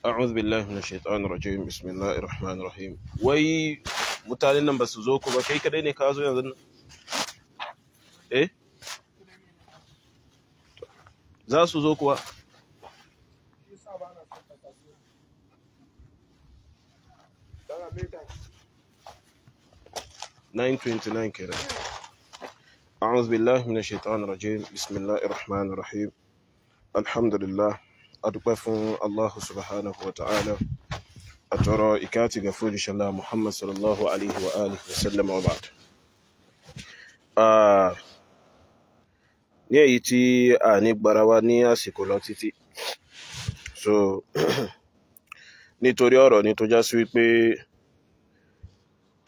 أعوذ بالله من الشيطان الرجيم بسم الله الرحمن الرحيم. Wai mutanen nan ba su zo ku ba, kai kadai ne ka zo yanzu nan? Eh, za su zo kuwa? 9:29 kenan. أعوذ بالله من الشيطان الرجيم بسم الله الرحمن الرحيم. الحمد لله, adúpẹ́ fún Allah subhanahu wa ta'ala, àtọrọ ìkẹ́ àti ìgẹ̀ fún òjíṣẹ́ ńlá Muhammad sallallahu alaihi wa alihi wa sallam, wa ba'd. Ní èyí tí a ní gbára wa ní àsìkò lọ títí, so nítorí ọ̀rọ̀ ni tó já sí wípé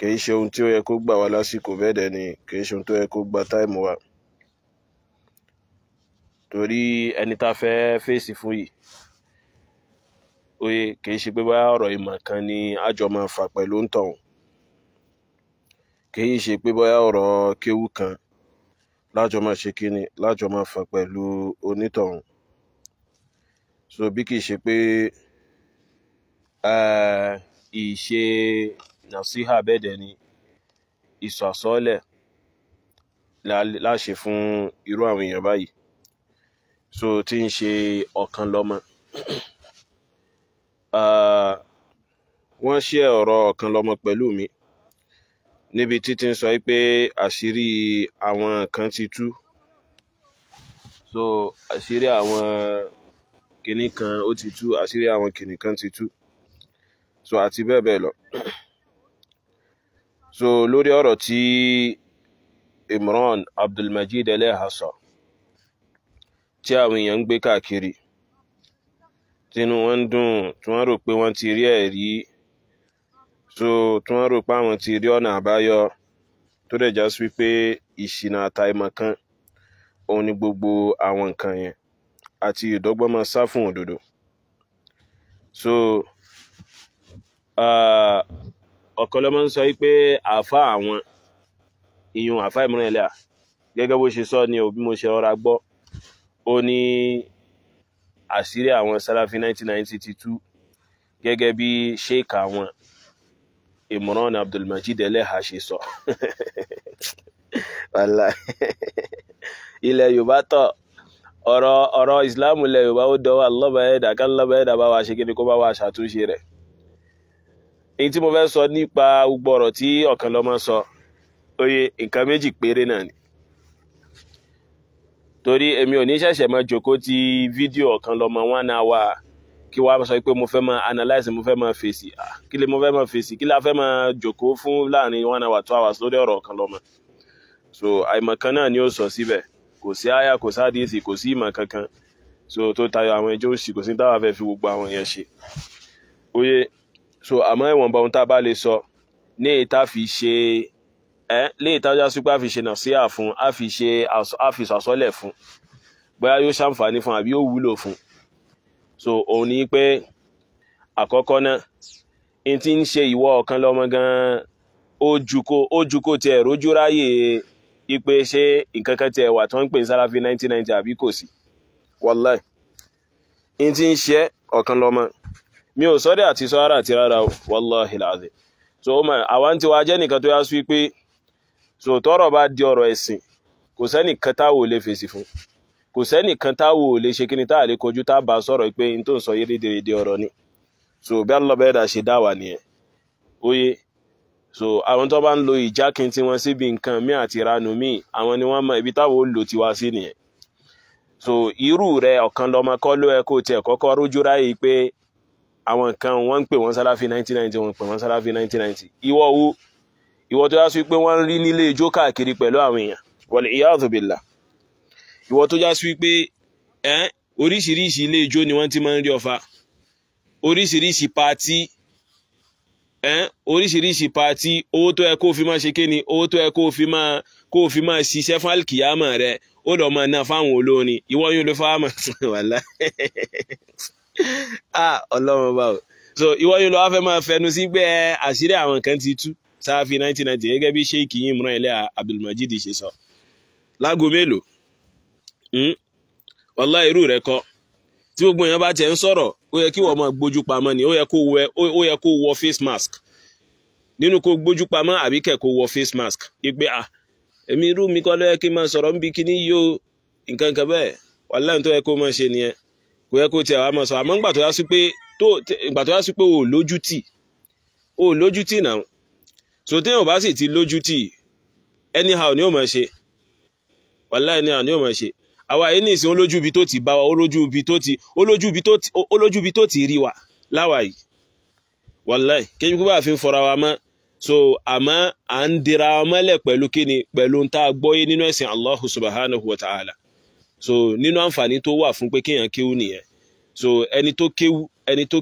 kìí ṣe ohun tí ó yẹ kó gbà wá lásìkò, bẹ́ẹ̀ dẹ̀ ni kìí ṣe ohun tó yẹ kó gba táìmù wa, torí ẹni tá fẹ́ fèsì fún yìí, oye, kìí ṣe pé báyà ọ̀rọ̀ ìmọ̀ kan ni àjọ máa fà pẹ̀lú ń tọ̀hún, kìí ṣe pé bóyá ọ̀rọ̀ kéwú kan lájọ máa ṣe kíni lájọ máa fà pẹ̀lú onítọ̀hún. So bí kìí ṣe pé ìṣe nàṣíhà, bẹ́ẹ̀ dẹ̀ ni ìsọ àsọ́ọ́lẹ̀ láṣẹ fún irú àwọn èèyàn báyìí, so tí ń ṣe ọ̀kan lọ́mọ. Wọ́n ṣe ọ̀rọ̀ ọ̀kan lọ́mọ pẹ̀lú mi níbi títí ń sọ pé àṣírí àwọn kan ti tú, so àṣírí àwọn kìnnì kan ó ti tú, àṣírí àwọn kìnnì kan ti tú, so àti bẹ́ẹ̀ bẹ́ẹ̀ lọ. So lórí ọ̀rọ̀ tí Imran Abdulmajid Eleha sọ, tí àwọn èèyàn ń gbé káàkiri, tínú wọn ń dùn, tí wọ́n rò pé wọ́n ti rí ẹ̀rí, so tí wọ́n rò pé àwọn ti rí ọ̀nà àbáyọ, tó dẹ̀ já sí wípé ìṣìnà àtàìmọ̀ kan òun ni gbogbo àwọn nǹkan yẹn àti ìdọ́gbọ́n máa sá fún òdodo. So ọ̀kan ló máa ń sọ wípé àáfà àwọn ìyún àáfà Imran Eleha, gẹ́gẹ́ bó ṣe sọ ni ò, bí mo ṣe rọra gbọ́, ó ní àṣírí àwọn Salafi 1990 ti tú, gẹ́gẹ́ bí sheik àwọn Imran Abdulmajid Eleha ṣe sọ. Wàláhì, ilẹ̀ Yorùbá tọ̀, ọ̀rọ̀ Ìsìláàmù ilẹ̀ Yorùbá ó dọwọ́ lọ́bàá ẹ̀dá, ká lọ́bàá ẹ̀dá bá wa ṣe kíni kó bá wa ṣàtúnṣe rẹ̀. Èyí tí mo fẹ́ sọ nípa gbogbo ọ̀rọ̀ tí ọ̀kan lọ́mọ sọ, oye, nǹkan méjì péré náà ni, torí èmi ò ní ṣẹ̀ṣẹ̀ máa jókòó ti fídíò ọ̀kan lọ́mọ 1 hour kí wàá sọ pé mo fẹ́ máa analyse, mo fẹ́ máa fèsì. Kí lè mo fẹ́ máa fèsì? Kí la fẹ́ máa jókòó fún láàrin 1 hour 2 hours lórí ọ̀rọ̀ ọ̀kan lọ́mọ? So àìmọ̀ kan náà ni ó sọ síbẹ̀, kò sí àyà, kò sádìsì, kò sí ìmọ̀ kankan, so tó tayọ àwọn ẹjọ́ òsì, kò sí táwa fẹ́ fi gbogbo àwọn yẹn ṣe. Oye, so àmọ́ ìwọ̀nba ohun tá a bá lè sọ ní èyí tá a fi ṣe ẹ léyìí tá a já sí pé a fi ṣe nàṣíà fún, a fi ṣe, a fi sàsọ́lẹ̀ fún, bóyá yóò ṣàǹfààní fún àbí yóò wúlò fún. So òun ni pé àkọ́kọ́ náà, n tí ń ṣe ìwọ ọ̀kan lọ́mọ gan-an, ó ju kó tiẹ̀ rójú ráyè ipe ṣé nǹkan kan tiẹ̀ wà tó ń pè ní Salafi 1990 àbí kò sí. Wàláì, n tí ń ṣe ọ̀kan lọ́mọ, mi ò sọ́dẹ̀ àti sọ ara àti rárá o, wàláhì láàzì. So ó mọ̀ àwa ń tiwa jẹ́ nìkan tó yá sí pé so tọ́rọ̀ bá di ọ̀rọ̀ ẹ̀sìn, kò sẹ́nìkan táwo lè fèsì fún, kò sẹ́nìkan táwo lè ṣe kíni táà lè kojú tá bá sọ̀rọ̀ pé n tó ń sọ yé dédé ọ̀rọ̀ ni. So bí Allah bẹ́ẹ̀ dà ṣe dá wa nìyẹn. Oye, so àwọn tó bá ń lo ìjákin tí wọ́n síbi nǹkan míì àti ìranù míì, àwọn ni wọ́n mọ ibi táwọn ó lò tiwa sí nìyẹn. So irú rẹ ọ̀kan lọmọ kọ́ ló yẹ kó tiẹ̀ kọ́kọ́ rójú ráyè pé àwọn nǹkan wọ́n ń pè wọ́n Salafi 1990, wọ́n ń pè wọ́n Salafi 1990. Ìwọ wo, ìwọ tó yá sí pé wọ́n ń rí nílé ijó káàkiri pẹ̀lú àwọn èèyàn, wal iyadhu billah. Ìwọ tó já sí pé oríṣiríṣi ilé ijó ni wọ́n ti máa ń rí ọfà, oríṣiríṣi patí, oríṣiríṣi patí, owó tó yẹ kó fi máa ṣe kéni, owó tó yẹ kó fi máa ṣiṣẹ́ fún àlìkìyámà rẹ, ó lọ máa ná fáwọn olórin. Ìwọ yóò lè fáwọn wàhálà. Ah, Ọlọ́run bá o. So ìwọ yóò lọ wá fẹ́ máa fẹnu sí pé àṣírí àwọn kan ti tú Salafi 1990, gẹ́gẹ́ bí Sheikh Imran Eleha Abdulmajid ṣe sọ. Lágo mélòó? Wallahi irú rẹ kọ́. Tí gbogbo èèyàn bá tiẹ̀ ń sọ̀rọ̀, ó yẹ kí wọ́n máa gbójú pamọ́ ni, ó yẹ kó wọ face mask. Nínú kó gbójú pamọ́ àbí kẹ̀ kó wọ face mask. Ìpè à, èmi irú mi kọ́ ló yẹ kí n máa sọ̀rọ̀ níbi kíní yóò nǹkan kan bẹ́ẹ̀. Wallahi tó yẹ kó máa ṣe nìyẹn. Kò yẹ kó tiẹ̀ wá máa sọ. Àmọ́ ìgbà tó yá sí pé o lójú tì, o lójú tì náà. So téèyàn bá sì ti lójú tì, anyhow ni ó máa ṣe. Wallahi anyhow ni ó máa ṣe. Àwa yìí ní ìsìn olójú ibi tó ti bá wa, olójú ibi tó ti rí wa láwa yìí. Wallahi kí n kú bá fi ń fọra wa mọ́. So àmọ́ à ń dira wa mọ́lẹ̀ pẹ̀lú kíni, pẹ̀lú ń tá a gbọ́yé nínú ẹ̀sìn Allahu subhanahu wa ta'ala. So nínú àǹfààní tó wà fún pé kéèyàn kéwú nìyẹn. So ẹni tó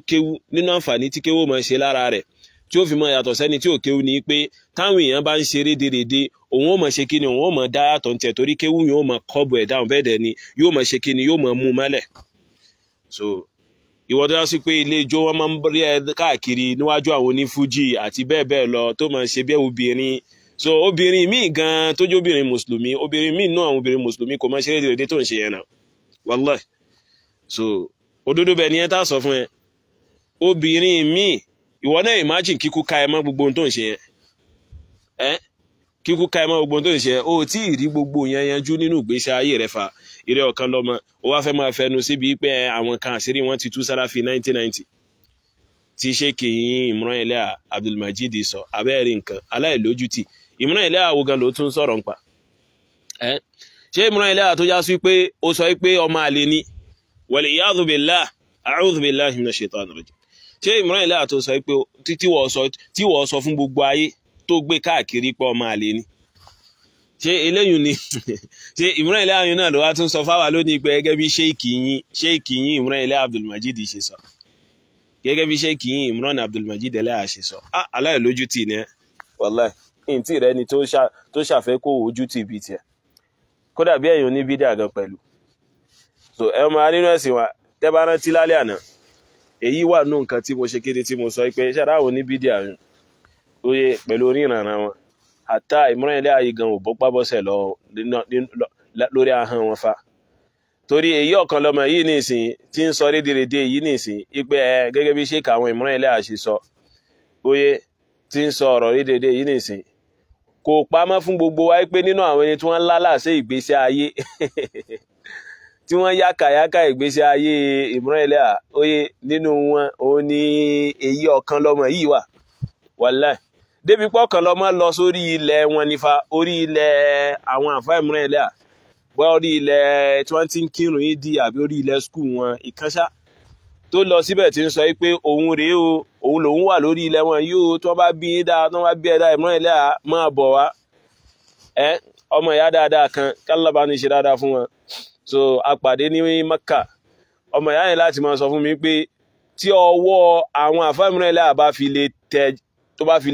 kéwú nínú àǹfààní tí kéwú máa ń ṣe lára rẹ̀, tí ó fi mọ yàtọ̀ sẹ́ni tí ò kéwú ni pé táwọn èèyàn bá ń ṣe rédèrèdè, òun ó máa ṣe kíni, òun ó máa dá yàtọ̀ ní tiẹ̀, torí kéwú yóò máa kọ́bù ẹ̀ dáhùn, bẹ́ẹ̀ dẹ̀ ni yóò máa ṣe kíni, yóò máa mú mọ́lẹ̀. So ìwọ tó yá sí pé ilé ijó wọn máa ń rí ẹ káàkiri níwájú àwọn onífújì àti bẹ́ẹ̀ bẹ́ẹ̀ lọ, tó máa ṣe bí obìnrin. So obìnrin míì gan tó jẹ́ obìnrin mùsùlùmí, obìnrin míì náà àwọn obìnrin mùsùlùmí kò máa ṣe rédèrèdè tó ń ṣe yẹn náà. Wallahi. So òdodo bẹ́ẹ̀ ni ẹ tá sọ fún ẹ. Obìnrin míì, ìwọ náà imagine kíkú ká ẹ mọ́ gbogbo ohun tó ń ṣe yẹn. Kíkú ká ẹ mọ́ gbogbo ohun tó ń ṣe yẹn, o tí ì rí gbogbo yẹn yanjú nínú ìgbésí ayé rẹ fa. Ìrẹ ọ̀kan lọ́mọ, ó wá fẹ́ máa fẹnu síbi pé àwọn kan àṣírí wọn ti tú Salafi 1990 tí Sheikh Imran Eleha Abdulmajid sọ. Abẹ́rẹ́ nǹkan aláìlójútì. Imran Eleha wo gan ló tún sọ̀rọ̀ nípa? Ṣé Imran Eleha tó já sí pé ó sọ pé ọmọ àlè ni? Wal iyadhu billah, a'udhu billahi minash shaitanir rajim. Ṣé Imran Eleha tó sọ pé tí wọ́n sọ fún gbogbo ayé tó gbé káàkiri pé ọmọ àlè ni? Ṣé eléyìí ni? Ṣé Imran Eleha yìí náà ló wá tún sọ fáwa lónìí pé gẹ́gẹ́ bí Sheikh yín Imran Eleha Abdulmajid ṣe sọ, gẹ́gẹ́ bí Sheikh yín Imran Abdulmajid Eleha ṣe sọ? Aláìlójútì ni ẹ. Wallahi ntí rẹ ni tó ṣàfẹ́ kó ojú tì bí tiẹ̀, kódà bí ẹ̀yin oní bídíà gan pẹ̀lú. So ẹ máa nínú ẹ̀sìn wa, tẹ́ bá rántí lálẹ́ àná, èyí wà nù nǹkan tí mo ṣe kéde tí mo sọ pé ṣáà àwọn oníbídíà yìí oye pẹ̀lú oníranran wọn, àtà Imran Eleha yìí gan ò bọ́pá bọ́sẹ̀ lọ lórí ahọ́n wọn fa. Torí èyí ọ̀kan lọ́mọ yìí nìsín tí ń sọ rédèrèdè yìí nìsín ipe ẹ gẹ́gẹ́ bí Sheikh àwọn Imran Eleha ṣe sọ, oye tí ń sọ ọ̀rọ̀ rédèrèdè yìí nìsín, kò pamọ́ fún gbogbo wa pé nínú àwọn ẹni tí wọ́n lálàsẹ́ ìgbésí ayé tí wọ́n yákàyákà ìgbésí ayé Imran Eleha, oye nínú wọn òun ni èyí ọ̀kan lọ́mọ yìí wà. Wallahi débi pé ọ̀kan lọ́mọ lọ sórí ilẹ̀ wọn nífa, orí ilẹ̀ àwọn àfa Imran Eleha, bóyá orí ilẹ̀ tí wọ́n ti ń kírun yìí di àbí orí ilẹ̀ skul wọn ìkànṣá, tó lọ síbẹ̀ tí ń sọ pé òun rèé o, òun lòun wà lórí ilẹ̀ wọn yìí o, tí wọ́n bá bí yín dáa, tí wọ́n bá bí ẹ dáa, Imran Eleha máa bọ̀ wá. Ọmọ ìyá dáadáa kan, kálá bá ní ṣe dáadáa fún wọn. So a pàdé ní Mẹ́kà, ọmọ ìyá yẹn láti máa sọ fún mi pé tí ọwọ́ àwọn àfa Imran Eleha bá fi lè tẹ, tó bá fi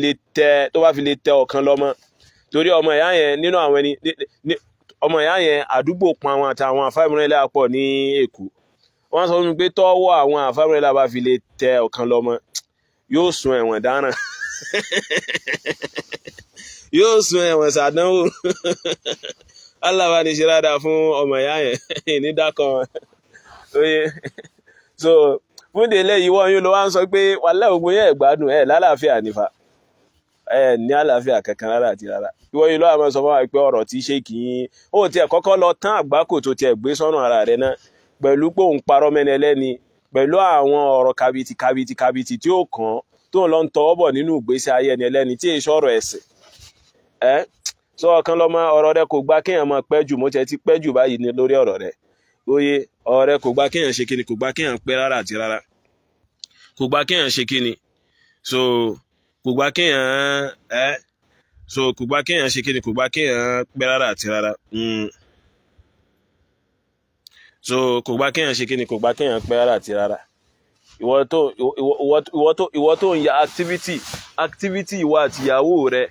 lè tẹ ọ̀kan lọ́mọ, torí ọmọ ìyá yẹn nínú àwọn ẹni, ọmọ ìyá yẹn àdúgbò pọn àwọn àtàwọn àfa Imran Eleha pọ̀ ní Èkó. Wọ́n sọ fún mi pé tọ́wọ́ àwọn àfa Imran Eleha bá fi lè tẹ ọ̀kan lọ́mọ, yóò sun ẹ̀wọ̀n dáràn. Yóò sun ẹ̀wọ̀n sàdánwò. Allah bá ní ṣe dáadáa fún ọmọ ìyá yẹn ní dákan oye. So fún délé yìí wọ́n yóò lọ wá ń sọ pé wàhálà ògùn yẹn gbádùn ẹ̀ lálàáfíà nífa, ẹ ní àlàáfíà kankan rárá àti rárá. Ìwọ yìí lọ́wọ́ máa sọ fún wa pé ọ̀rọ̀ tí ṣe kì í ó tiẹ̀ kọ́kọ́ lọ tán àgbákò tó tiẹ̀ gbé sọ́nà ara rẹ̀ náà pẹ̀lú pé òun parọ́ mẹ́ni ẹlẹ́ni pẹ̀lú àwọn ọ̀rọ̀ kàbìtì kàbìtì kàbìtì tí ó kàn tó ń lọ ń tọwọ́ bọ̀ nínú ìgbésí ayé ẹni ẹlẹ́ni tí èso ọ̀rọ̀ ẹ̀sìn. Ẹ́ sọ ọ̀kan lọ́mọ, ọ̀rọ̀ rẹ kò gbà kéèyàn máa pẹ́ jù, mo tiẹ̀ ti pẹ́ jù báyìí ní lórí ọ̀rọ̀ rẹ. Oye, ọ̀rọ̀ rẹ kò gbà kéèyàn ṣe kíni, kò gbà kéèyàn pẹ́ rárá àti rárá, kò gbà kéèyàn ṣe kíni. So kò gbà kéèyàn so kò gbà kéèyàn ṣe kíni, kò gbà kéèyàn pẹ́ rárá àti rárá. So kò gbà kéèyàn ṣe kíni, kò gbà kéèyàn pẹ́ rárá àti rárá. Ìwọ tó ń ya activity ìwọ àti ìyàwó rẹ,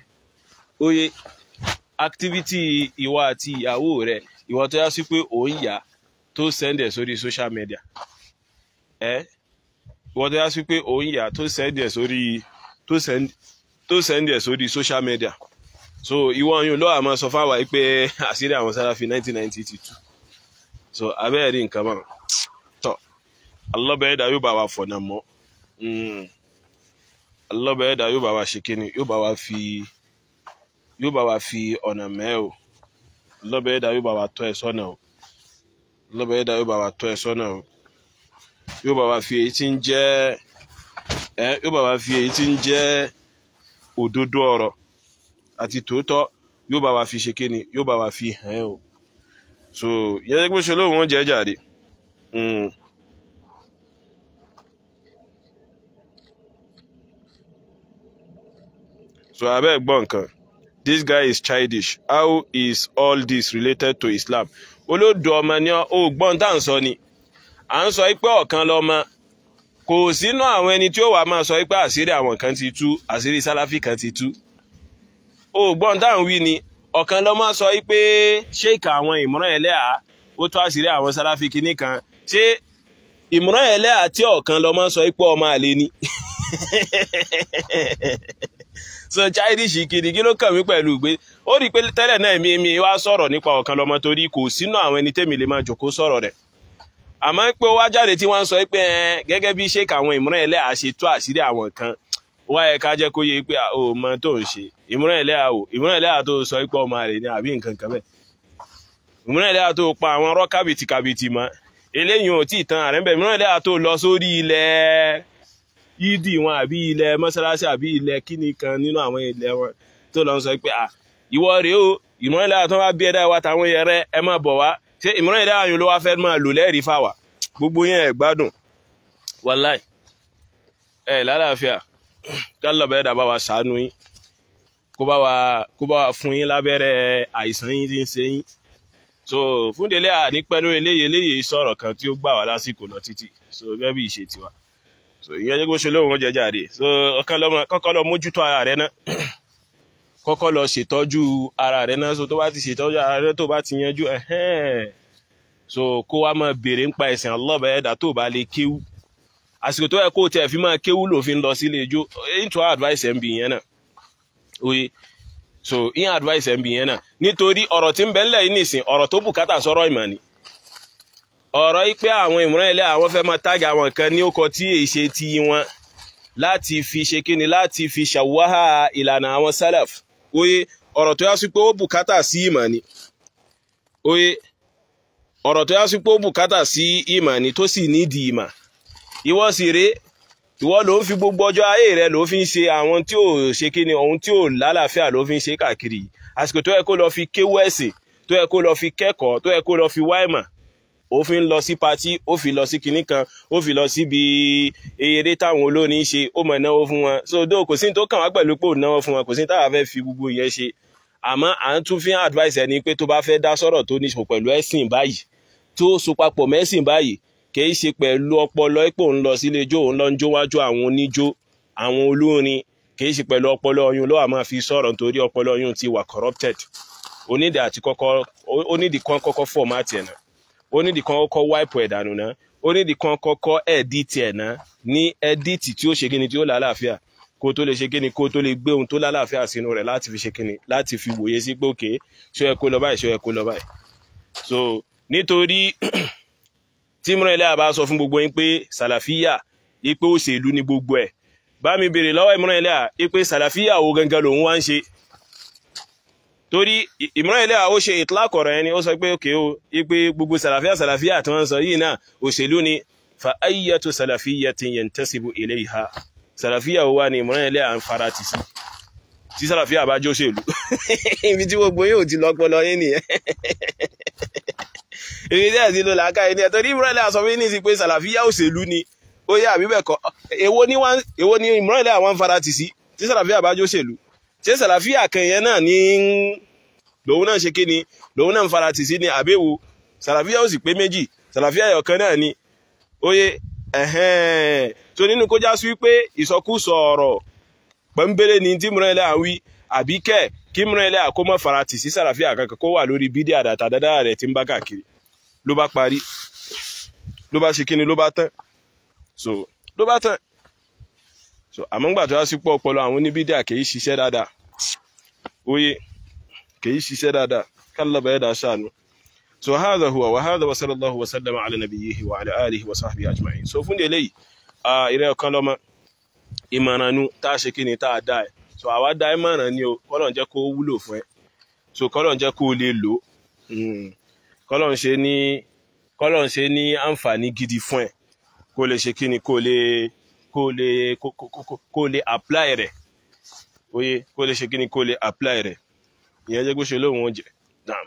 oye, activity ìwọ àti ìyàwó rẹ, ìwọ tó yá sí pé ò ń yà tó send ẹ̀ sórí social media, ìwọ tó yá sí pé ò ń yà tó send ẹ̀ sórí tó send ẹ̀ sórí social media. So ìwọ yun ló àmọ́ sọ fáwa pé àṣírí àwọn Sàláfì 1990 ti tú. So abẹ́ẹ̀ rí nǹkan mọ́ tọ́, alọ́bẹ̀ẹ́dà yóò bá wa fọ̀nà mọ́, alọ́bẹ̀ẹ́dà yóò bá wa ṣe kíni, yóò bá wa fi ọ̀nà mẹ́ o. Alọ́bẹ̀ẹ́dà yóò bá wa tọ́ ẹ sọ́nà o. Alọ́bẹ̀ẹ́dà yóò bá wa tọ́ ẹ sọ́nà o. Yóò bá wa fi èyí tí ń jẹ́ yóò bá wa fi èyí tí ń jẹ́ òdodo ọ̀rọ̀ àti tòótọ́, yóò bá wa fi ṣe kíni, yóò bá wa fi hàn ẹ́ o. So yẹ́n pé ṣe lóun ó jẹ́ jàre. So abẹ́ gbọ́ nǹkan. This guy is childish. How is all this related to Islam? Olódò ọmọ ni ó gbọ́n tá à ń sọ ni. À ń sọ pé ọ̀kan lọ́mọ kò sínú àwọn ẹni tí ó wà máa sọ pé àṣírí àwọn kan ti tú, àṣírí Sàláfì kan ti tú. Ó gbọ́n tá à ń wí ni. Ọ̀kan lọ́mọ sọ pé ṣéèkì àwọn Ìmọ̀ràn Ẹlẹ́à ó tú àṣírí àwọn Sàláfì kìíní kan. Ṣé Ìmọ̀ràn Ẹlẹ́à tí ọ̀kan lọ́mọ sọ pé ọmọ àlè ni? So childish kiri, kí ló kàn mí pẹ̀lú gbé? Ó rí i pé tẹ́lẹ̀ náà mi wá sọ̀rọ̀ nípa ọ̀kan lọ́mọ torí kò sínú àwọn ẹni tẹ́mi lè máa jòkó sọ̀rọ̀ rẹ̀. Àmọ́ pé ó wá jáde tí wọ́n ń sọ pé gẹ́gẹ́ bí ṣéèkì àwọn Ìmọ̀ràn Ẹlẹ́à ṣe tú àṣírí àwọn kan, wá ẹ ká jẹ́ kó yé pé ó mọ tó ń ṣe. Ìmọ̀ràn Ẹlẹ́à o, Ìmọ̀ràn Ẹlẹ́à tó sọ pé ọmọ rẹ̀ ni àbí nǹkan kan bẹ́ẹ̀. Ìmọ̀ràn Ẹlẹ́à tó pa àwọn ọ̀rọ̀ kábìtì kábìtì mọ́, eléyìí ò tí ì tan àrẹ́ ń bẹ̀. Ìmọ̀ràn Ẹlẹ́à tó lọ sórí ilẹ̀ yídì wọn àbí ilẹ̀ mọ́sálásí àbí ilẹ̀ kíní kan nínú àwọn ilẹ̀ wọn tó lọ sọ pé ìwọ rèé o, Ìmọ̀ràn Ẹlẹ́à tó bá bí ẹ̀dá wa táwọn yẹrẹ ẹ máa bọ̀ wá. Ṣé Ìmọ̀ràn Ẹlẹ́à yìí ló wá fẹ́ máa lò lẹ́rìí fáwa? Gbogbo yẹn ẹ̀ gbádùn, wàláì ẹ̀ lálàáfíà. Kálọ̀bẹ̀ ẹ̀dá bá wa ṣàánú yín, kó bá wa fún yín lábẹ́rẹ́ àìsàn yín tí ń ṣe yín. So fún délé àní pẹ̀lú eléyìí sọ̀rọ̀ kan tí ó gbà wá lásìkò lọ títí. So gẹ́gẹ́ bí ìṣe tiwa, so ìyẹn jẹ́ kó ṣe lóhùn oúnjẹ jáde. So ọ̀kan lọ́mọ kọ́kọ́ lọ mójútó ara rẹ náà, kọ́kọ́ lọ ṣètọ́jú ara rẹ náà. So tó bá ti ṣètọ́jú ara rẹ, tó bá ti yanjú ẹ̀hẹ́n, so kó wá máa béèrè nípa ẹ̀sìn Allah ẹ̀dá tó bá lè kéwú. Àsìkò tó yẹ kó tẹ̀ fi máa kéwú ló fi ń lọ sílé ijó. Into advice ẹ̀ ń bì yẹn náà, oye. So ìyẹn advice ẹ̀ ń bì yẹn náà, nítorí ọ̀rọ̀ tí ń bẹ ńlẹ̀ yìí nìsín, ọ̀rọ̀ tó bùkátà sọ̀rọ̀ ìmọ̀ ni. Ọ̀rọ̀ yìí pé àwọn Ìmọ̀ràn Ẹlẹ́à àwọn fẹ́ máa tágà àwọn kan ní ó kọ tí èyí ṣe ti wọn láti fi ṣe kíni, láti fi ṣàwáhà ìlànà àwọn sálàf. Oye, ọ̀rọ̀ tó yá sí pé ó bùkátà sí ìmọ̀ ni. Oye, ọ̀rọ̀ tó yá sí pé ó bùkátà sí ìmọ̀ ni, tó sì nídìí ìmọ̀. Ìwọ sì rèé, ìwọ ló ń fi gbogbo ọjọ́ ayé rẹ ló fi ń ṣe àwọn tí ò ṣe kíni, ohun tí ò lálàáfíà ló fi ń ṣe káàkiri. Àsìkò tó yẹ kó lọ fi kéwú ẹ̀sìn, tó yẹ kó lọ fi kẹ́kọ̀ọ́, tó yẹ kó lọ fi wá ìmọ̀, ó fi ń lọ sí patí, ó fi lọ sí kinní kan, ó fi lọ síbi eré táwọn olórin ṣe, ó mọ̀ náwó fún wọn. So dó kò sí ní tó kàn wá pẹ̀lú pé ò náwó fún wọn, kò sí ní táwa fẹ́ fi gbogbo yẹn ṣe. Àmọ́ à ń tún fi hàn advice ẹni pé tó bá fẹ́ dá sọ̀rọ̀ tó ní ṣe pẹ̀lú ẹ̀sìn báyìí, tó so papọ̀ mẹ́sìn báyìí, kì í ṣe pẹ̀lú ọpọlọ ipò ń lọ sílé ijó, ń lọ ń jó wájú àwọn oníjó, àwọn olórin, kì í ṣe pẹ̀lú ọpọlọ ọyún ló wà máa fi sọ̀rọ̀, nítorí ọpọlọ ọyún ti wà corrupted. Onídìí àti kọ́kọ́ onídìí kan kọ́kọ́ format ẹ̀ náà, onídìí kan kọ́kọ́ wipe ẹ̀ dànù náà, onídìí kan kọ́kọ́ edit ẹ̀ náà ní edit tí ó ṣe kíni, tí ó lálàáfíà, kó tó lè ṣe kíni, kó tó lè gbé ohun tó lálàáfíà sínú rẹ̀ láti fi ṣe kíni, láti fi wòye sí pé òkè ṣó yẹ kó lọ báyìí, ṣó yẹ kó lọ báyìí. So nítorí tí Ìmọ̀ràn Ẹlẹ́à bá sọ fún gbogbo yín pé sàlàfíà ipé òṣèlú ni gbogbo ẹ̀, bá mi béèrè lọ́wọ́ Ìmọ̀ràn Ẹlẹ́à ipé sàlàfíà wo gangan lòun wá ń ṣe. Torí Ìmọ̀ràn Ẹlẹ́à ó ṣe ìtìlákọ̀rọ̀ ọ̀rọ̀ ẹni, ó sọ pé òkè o, ipé gbogbo sàlàfíà sàlàfíà tí wọ́n ń sọ yìí náà òṣèlú ni. Fa ayyatu salafiyyatin yantasibu ilayha. Sàlàfíà wo wá ni Imran Eleha ń fara tì sí tí sàlàfíà bá jóṣèlú? Ibi tí gbogbo yóò ti lọ́pọlọ yín nìyẹn, ibi tí ẹ̀ ti lò làákàyè ní ẹ̀. Torí Imran Eleha sọ fún yín ní sí pé sàlàfíà òṣèlú ni ó yẹ, àbí bẹ́ẹ̀ kọ́? Èwo ni Imran Eleha wọn fara tì sí tí sàlàfíà bá jóṣèlú? Ṣé sàlàfíà kan yẹn náà ní lòun náà ṣe kí ni lòun náà ń fara tì sí ni, àbẹ́wò? Sàlàfíà ó sì pé méjì, sàlàfíà ẹ̀yọ̀kan náà ni. Óyé ẹ̀hẹ́n tó nínú kó já sí wípé ìsọkúsọ ọ̀rọ̀ pọ̀nbélé ni tí Imran Eleha wí, àbí kẹ̀ kí Imran Eleha kó má fara tì sí sàlàfíà kankan, kó wà lórí bídíà àdàtà dáadáa rẹ̀ tí ń bá káàkiri. Ló bá parí, ló bá ṣe kí ni, ló bá tán. So ló bá tán. So àmọ́ ńgbà tó wá sí pọ̀ ọpọlọ àwọn oníbídíà kì í ṣiṣẹ́ dáadáa, óyé, kì í ṣiṣẹ́ dáadáa. Kálọ̀ bẹ́ẹ̀ dá ṣàánú. So hadha huwa wa hadha wa sallallahu wa sallama ala nabiyyihi wa ala alihi wa sahbihi ajma'in. So fún délé yìí, ìrẹ́ ọ̀kan lọ́mọ ìmọ̀ràn nu tá a ṣe kí ni tá a dá ẹ̀. So àwa dá ìmọ̀ràn ni o, kọ́lọ̀ ń jẹ́ kó wúlò fún ẹ. So kọ́lọ̀ ń jẹ́ kó lè lò ó, kọ́lọ̀ ń ṣe ní àǹfààní gidi fún ẹ, kó lè ṣe kí ni, kó lè apply rẹ̀. Oye, kó lè ṣe kí ni, kó lè apply rẹ̀. Ìyẹn jẹ́ kó ṣe lóhun oúnjẹ. Naam.